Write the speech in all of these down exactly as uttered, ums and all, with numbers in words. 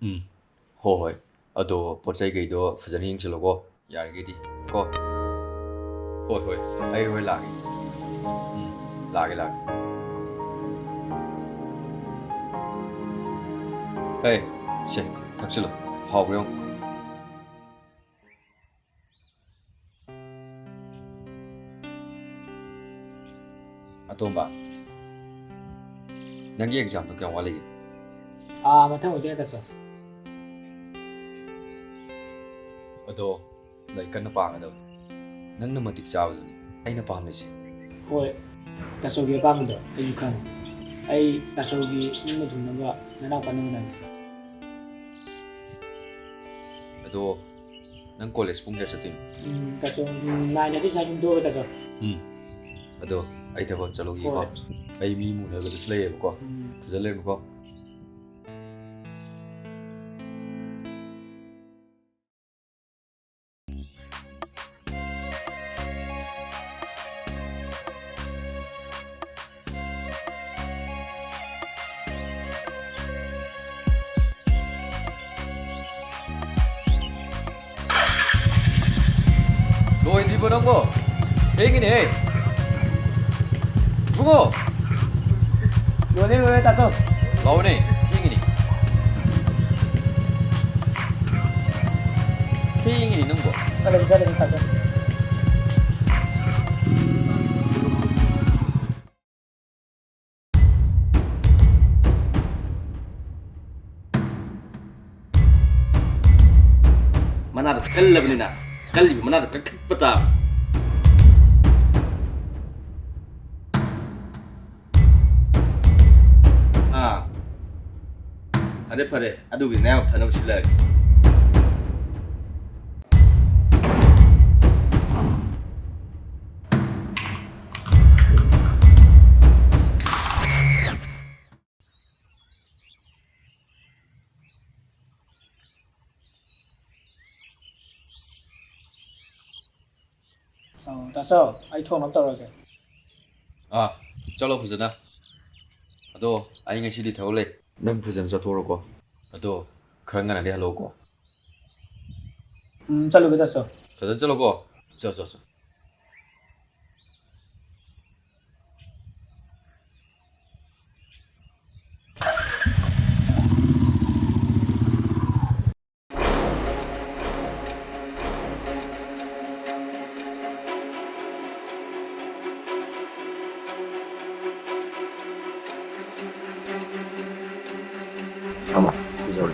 ꯎꯝ, ꯍꯣꯏ, ꯍꯣꯏ꯫ ꯑꯗꯣ ꯄꯣꯠ ꯆꯩ ꯀꯩꯗꯣ ꯐꯖꯅ ꯌꯦꯡꯁꯤꯜꯂꯣꯀꯣ, ꯌꯥꯔꯤꯈꯩꯗꯤ ꯀꯣ꯫ ꯍꯣꯏ, ꯍꯣꯏ, ꯑꯩ ꯍꯣꯏ ꯂꯥꯛꯑꯒꯦ꯫ ꯎꯝ, ꯂꯥꯛꯑꯒꯦ, ꯂꯥꯛꯑꯒꯦ꯫ ꯍꯦ, ꯁꯦ, ꯊꯛꯆꯤꯜꯂꯣ, ꯍꯥꯎꯕ꯭ꯔꯥ ꯌꯦꯡꯉꯨ꯫ ꯑꯇꯣꯝꯕ, ꯅꯪꯒꯤ ꯑꯦꯛꯖꯥꯝꯗꯣ ꯀꯌꯥꯝ ꯋꯥꯠꯂꯤꯒꯦ? ꯑꯥ, ꯃꯊꯪ ꯑꯣꯏꯗꯣꯏꯅꯦ, ꯇꯥꯆꯧ꯫ ꯑꯗꯣ, ꯂꯥꯏꯔꯤꯛ ꯀꯟꯅ ꯄꯥꯒꯗꯕꯅꯤ꯫ ꯅꯪꯅ ꯃꯇꯤꯛ ꯆꯥꯕꯗꯨꯅꯤ ꯑꯩꯅ ꯄꯥꯝꯃꯤꯁꯦ꯫ ꯍꯣꯏ, ꯇꯥꯆꯧꯒꯤ ꯑꯄꯥꯝꯕꯗꯣ ꯑꯩꯁꯨ ꯈꯪꯉꯤ꯫ ꯑꯩ ꯇꯥꯆꯧꯒꯤ ꯅꯤꯡꯕ ꯊꯨꯡꯅꯕ ꯅꯅꯥꯎ ꯀꯟꯅ ꯍꯣꯠꯅꯒꯦ꯫ ꯑꯗꯣ, ꯅꯪ ꯀꯣꯂꯦꯖ ꯄꯨꯡ ꯀꯌꯥ ꯆꯠꯇꯣꯏꯅꯣ? ꯎꯝ, ꯇꯥꯆꯧ, ꯎꯝ, ꯅꯥꯏꯟ ꯊꯥꯔꯇꯤ ꯁ꯭ꯋꯥꯏꯗ ꯑꯗꯨꯝ ꯊꯣꯛꯑꯒꯦ, ꯇꯥꯆꯧ꯫ ꯎꯝ꯫ ꯑꯗꯣ, ꯑꯩ ꯊꯕꯛ ꯆꯠꯂꯨꯈꯤꯀꯣ꯫ ꯍꯣꯏ꯫ ꯑꯩ ꯃꯤ ꯑꯃ ꯎꯅꯒꯗꯕꯁꯨ ꯂꯩꯌꯦꯕꯀꯣ꯫ ꯎꯝ꯫ ꯐꯖꯅ ꯂꯩꯔꯝꯃꯨꯀꯣ꯫ ꯂꯣꯏꯗ꯭ꯔꯤꯕꯣ ꯅꯪꯕꯣ? ꯊꯦꯡꯉꯤꯅꯦꯍꯦ꯫ ꯏꯕꯨꯡꯉꯣ! ꯂꯣꯏꯔꯦ, ꯂꯣꯏꯔꯦ, ꯇꯥꯆꯧ꯫ ꯂꯥꯛꯑꯣꯅꯦ, ꯊꯦꯡꯉꯤꯅꯦ꯫ ꯊꯦꯡꯉꯤꯅꯦ ꯅꯪꯕꯣ꯫ ꯆꯠꯂꯁꯤ, ꯆꯠꯂꯁꯤ, ꯇꯥꯆꯧ꯫ ꯃꯅꯥꯗꯣ ꯀꯜꯂꯕꯅꯤꯅ, ꯀꯜꯂꯤꯕ ꯃꯅꯥꯗꯣ ꯀꯛꯊꯠꯄ ꯇꯥꯕ꯫ ꯑꯥ, ꯐꯔꯦ, ꯐꯔꯦ, ꯑꯗꯨꯒꯤꯗꯤ ꯑꯌꯥꯝꯕ ꯐꯅꯕ ꯁꯤꯜꯂꯛꯑꯒꯦ꯫ ꯑꯧ, ꯇꯥꯆꯧ, ꯑꯩ ꯊꯣꯡꯅꯕ ꯇꯧꯔꯒꯦ꯫ ꯑꯥ, ꯆꯠꯂꯣ ꯐꯖꯅ꯫ ꯑꯗꯣ ꯑꯩ ꯉꯁꯤꯗꯤ ꯊꯕꯛ ꯂꯩ꯫ ꯅꯪ ꯐꯖꯅ ꯆꯠꯊꯣꯛꯎꯔꯣꯀꯣ꯫ ꯑꯗꯣ ꯈꯔ ꯉꯟꯅꯗꯤ ꯍꯜꯂꯛꯎꯀꯣ꯫ ꯎꯝ, ꯆꯠꯂꯨꯒꯦ, ꯆꯠꯁꯣ꯫ ꯐꯖꯅ ꯆꯠꯂꯣꯀꯣ꯫ ꯆꯠꯂꯣ, ꯆꯠꯂꯣ, ꯆꯠꯂꯣ꯫ ꯊꯝꯃꯣ, ꯄꯤꯖꯧꯔꯣ꯫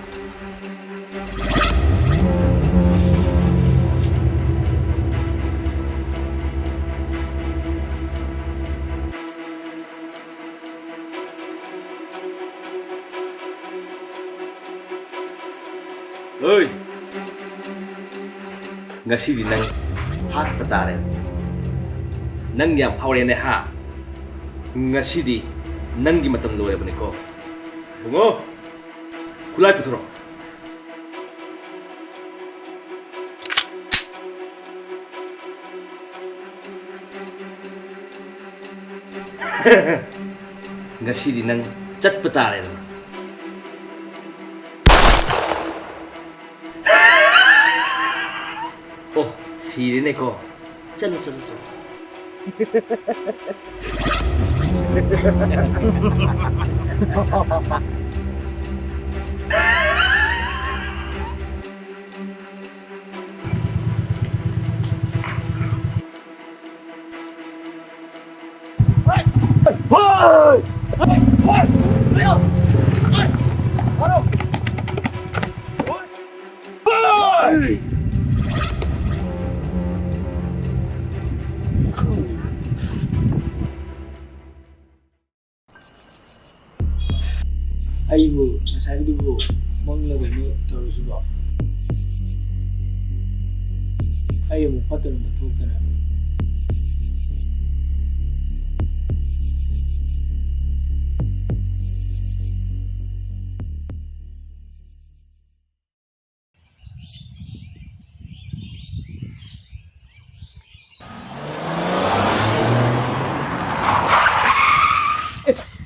ꯑꯣꯏ! ꯉꯁꯤꯗꯤ ꯅꯪ ꯍꯥꯠꯄ ꯇꯥꯔꯦ꯫ ꯅꯪ ꯌꯥꯝ ꯐꯥꯎꯔꯦꯅꯦ, ꯍꯥ? ꯉꯁꯤꯗꯤ ꯅꯪꯒꯤ ꯃꯇꯝ ꯂꯣꯏꯔꯕꯅꯤꯀꯣ꯫ ꯕꯨꯡꯉꯣ, ꯈꯨꯠꯂꯥꯏ ꯄꯨꯊꯣꯔꯛꯑꯣ꯫ ꯉꯁꯤꯗꯤ ꯅꯪ ꯆꯠꯄ ꯇꯥꯔꯦꯗꯅ꯫ ꯑꯣ, ꯁꯤꯔꯦꯅꯦꯀꯣ꯫ ꯆꯠꯂꯨ, ꯆꯠꯂꯨ, ꯆꯠꯂꯨ꯫ ꯑꯩꯕꯨ ꯉꯁꯥꯏꯒꯤꯗꯨꯕꯨ ꯃꯪꯂ ꯀꯩꯅꯣ ꯇꯧꯔꯤꯁꯤꯕꯣ? ꯑꯩ ꯑꯃꯨꯛ ꯐꯠꯇꯅ ꯊꯣꯛꯇꯅ꯫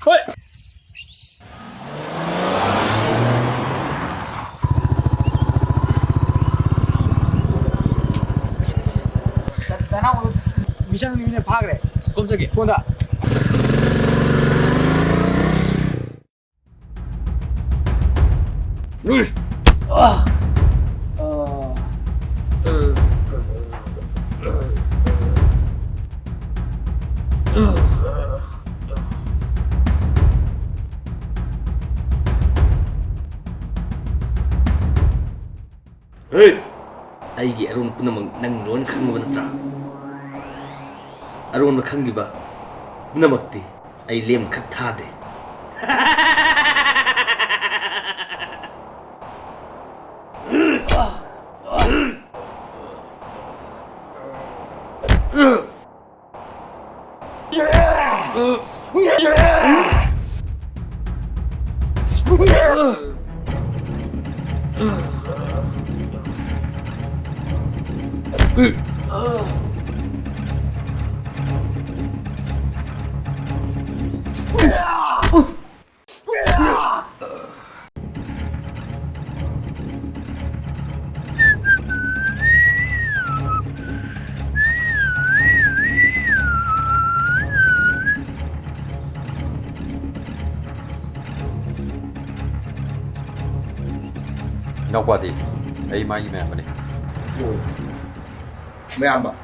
ꯍꯣꯏ꯫ ꯅꯪ ꯃꯤꯅ ꯐꯥꯈ꯭ꯔꯦ꯫ ꯀꯣꯝꯖꯒꯦ꯫ ꯍꯦ! ꯑꯩꯒꯤ ꯑꯔꯣꯟ ꯄꯨꯝꯅꯃꯛ ꯅꯪ ꯂꯣꯏꯅ ꯈꯪꯉꯕ ꯅꯠꯇ꯭ꯔꯥ? ꯑꯔꯣꯟꯕ ꯈꯪꯈꯤꯕ ꯄꯨꯝꯅꯃꯛꯇꯤ ꯑꯩ ꯂꯦꯝꯅ ꯈꯛ ꯊꯥꯗꯦ꯫ ꯏꯅꯥꯎꯄꯥꯗꯤ? ꯑꯩ ꯃꯥꯒꯤ ꯃꯌꯥꯝꯕꯅꯤ꯫ ꯃꯌꯥꯝꯕ꯫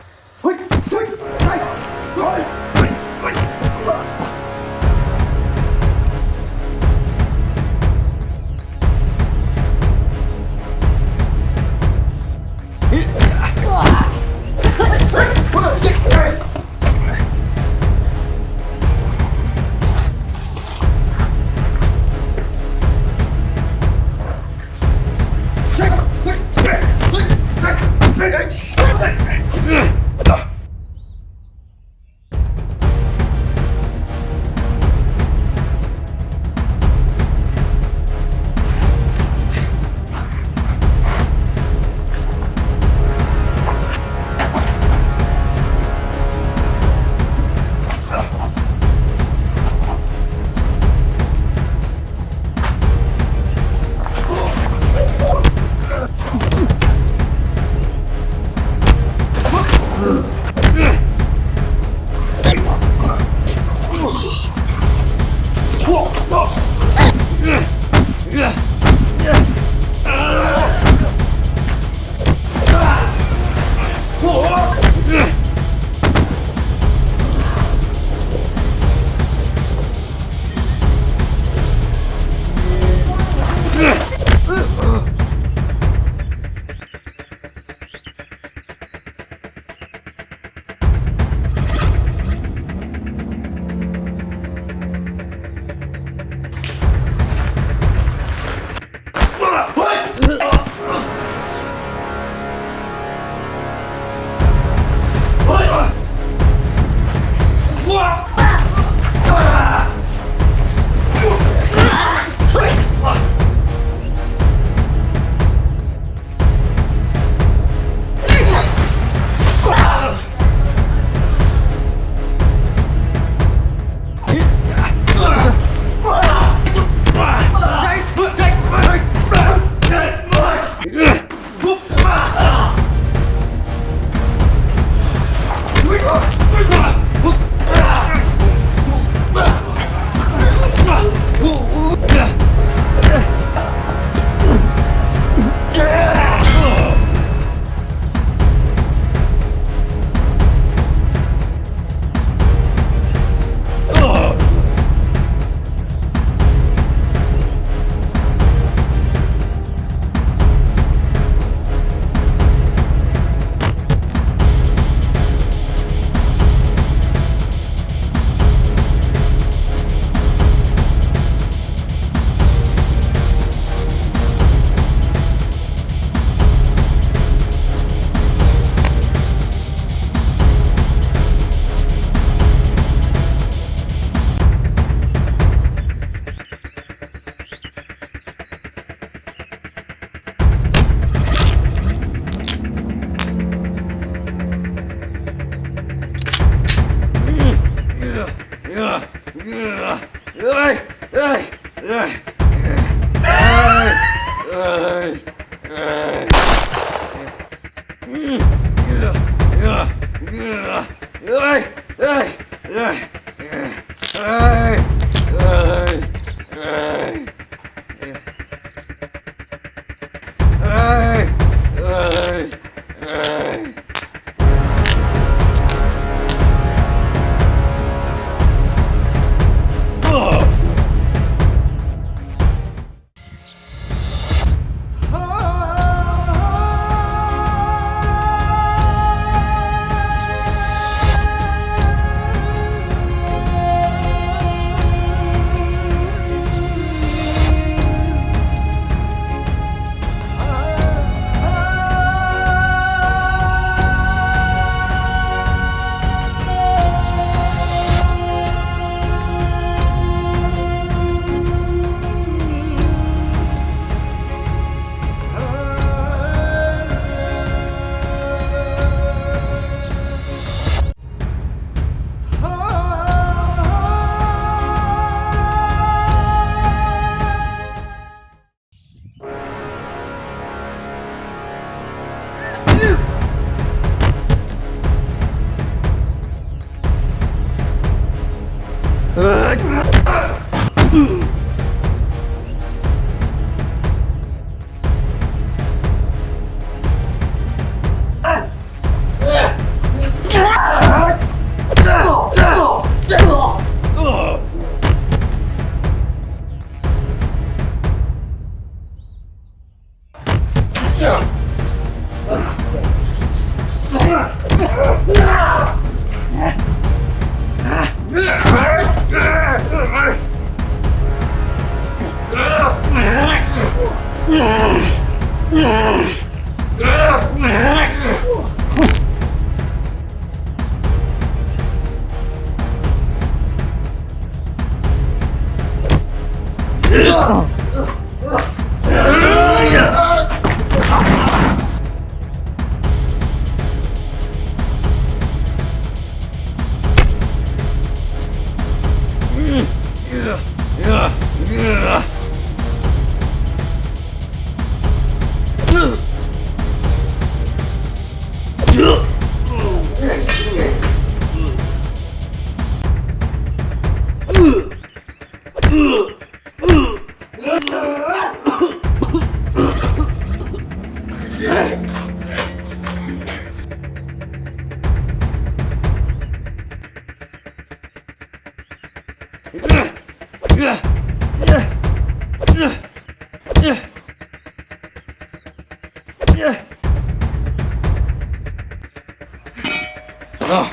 ꯅꯣ!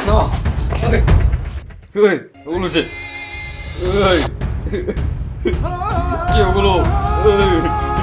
ꯅꯣ! ꯍꯣꯏ, ꯍꯧꯒꯠꯂꯨꯁꯦ꯫ ꯍꯣꯏ꯫ ꯆꯦ, ꯍꯧꯒꯠꯂꯣ꯫ ꯍꯣꯏ꯫